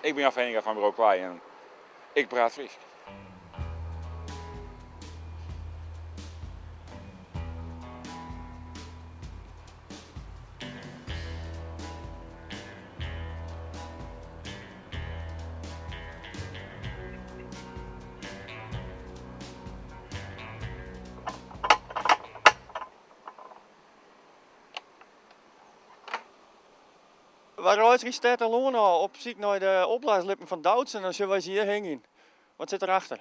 Ik bin Jan Veninga fan Bureau Klei en ik praat Frysk. Wy reizgje stêd en lân ôf op syk nei de opblaaslippen fan Doutzen en dan sjogge wy se hjir hingjen. Wat sit derachter?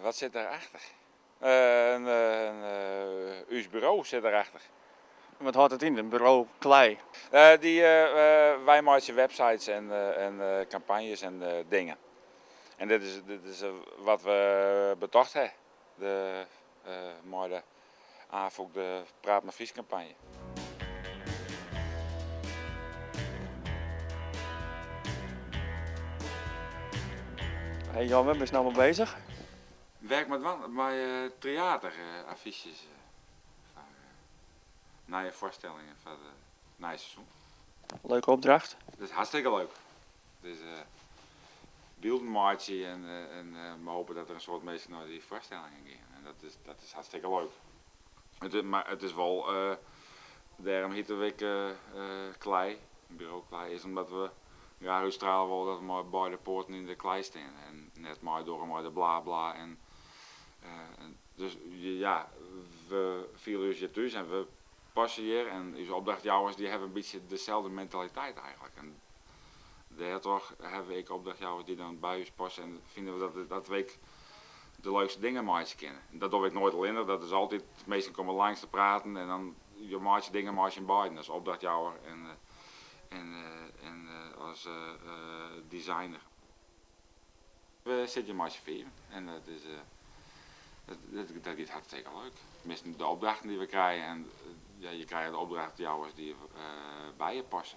Wat sit derachter? In ús buro sit derachter. En wat hâldt it yn, in buro klei? Dy, wy meitsje websites en kampanjes en dingen. En dit is, dit is wat we betocht ha, de, mei de Afûk de Praat mar Frysk kampanje. Hey Jan, wêr bist no mei bezich? Wêr ik mei dwaan? Mei Tryater-affysjes foar nije foarstellingen foar it nije seizoen. Leuke opdracht? Dat is hartstikke leuk. Dus bylden meitsje en we hoopje dat der in soad minsken nei dy foarstellingen gean. En dat is hartstikke leuk. Mar it is wol, dêrom hjitte we ek Klei, Bureau Klei, is omdat we graach útstrale wolle dat we mei beide poaten yn de klei stean en net meidogge mei de bla bla en dus ja, we fiele ús hjir thús en we passe hjir en ús opdrachtjouwers dy hawwe in bytsje deselde mentaliteit eigentlik en dêrtroch hawwe we ek opdrachtjouwers dy't dan by ús passe en fine we dat we ek de leukste dingen meitsje kinne. En dat doch ik noait allinnich, dat is altyd, minsken komme langs te praten en dan je meitsje dingen mei syn beiden as opdrachtjouwer en as designer. We sitte hjir mei syn fiven en dat is dat giet hartstikke leuk. Tenminsten de opdrachten dy't we krije en ja, je krije de opdrachtjouwers dy't by je passe.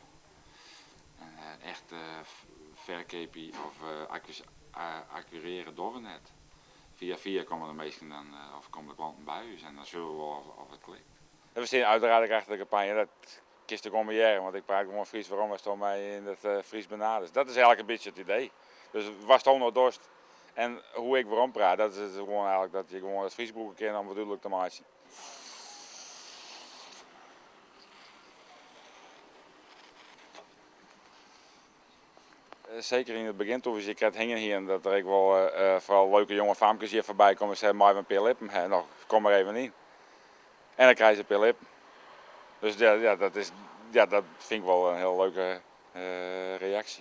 En echt ferkeapje of akwirearje dogge we net. Fia fia komme de minsken dan of komme de klanten by ús en dan sjogge we wol oft it klikt. We stean uiteraard ek achter de kampanje, dat kinst ek oan my hearre, want ik praat gewoan Frysk werom asto my yn it Frysk benaderst. Dat is eigentlik in bytsje it idee. Dus watsto no dochst en hoe ik werom praat, dat is gewoan eigentlik dat je gewoan it Frysk brûke kinne om wat dúdlik te meitsjen. Seker yn it begjin toen we se krekt hingjen hienen, dat der ek wol foaral leuke jonge famkes hjir foarby komme en sizze, meie we in pear lippen ha? No, kom mar even yn. En dan krije se in pear lippen. Dus ja, dat is, ja, dat fyn ik wol in hiel leuke reaksje.